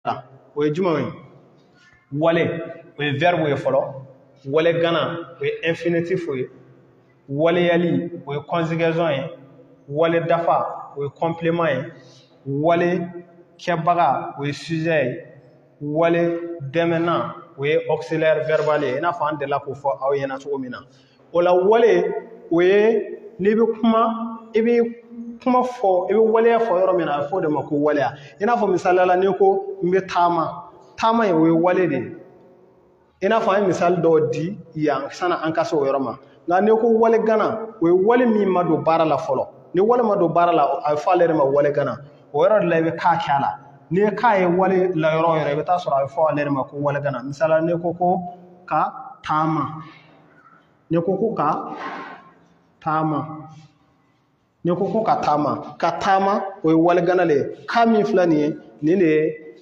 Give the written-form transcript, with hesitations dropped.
la. O ye jumɛn ye? Wale, o ye verbe ye fɔlɔ. Wale gana, o ye infinitif ye. Waleyali, o ye conjugaison ye. Wale dafa, o ye complément ye. Wale kɛbaga, o ye sujet ye. Wale dɛmɛnan, o ye auxiliaire verbal ye, i n'a fɔ an delila k'o fɔ aw ɲɛna cogo min na. O la, wale, o ye n'i bɛ kuma, i bɛ kuma fɔ, i bɛ waleya fɔ yɔrɔ min na, a bɛ fɔ o de ma ko waleya. I n'a fɔ misaliya la, n'i ko n bɛ taama, taama in, o ye wale de ye. I n'a fɔ an ye misali dɔw di yan sani an ka se o yɔrɔ ma. Nka n'i ko wale gana, o ye wale min ma don baara la fɔlɔ. Ni wale ma don baara la, a bɛ fɔ ale de ma wale gana. O yɔrɔ de la, i bɛ ka kɛ a la. N'i ye ka ye wale la yɔrɔ o yɔrɔ, i bɛ taa sɔrɔ a bɛ fɔ ale de ma ko wale gana. Misali la, n'i ko ko ka taama, n'i ko ko ka taama, n'i ko ko ka taama, ka taama, o ye wale gana de ye. Ka min filɛ nin ye, nin de ye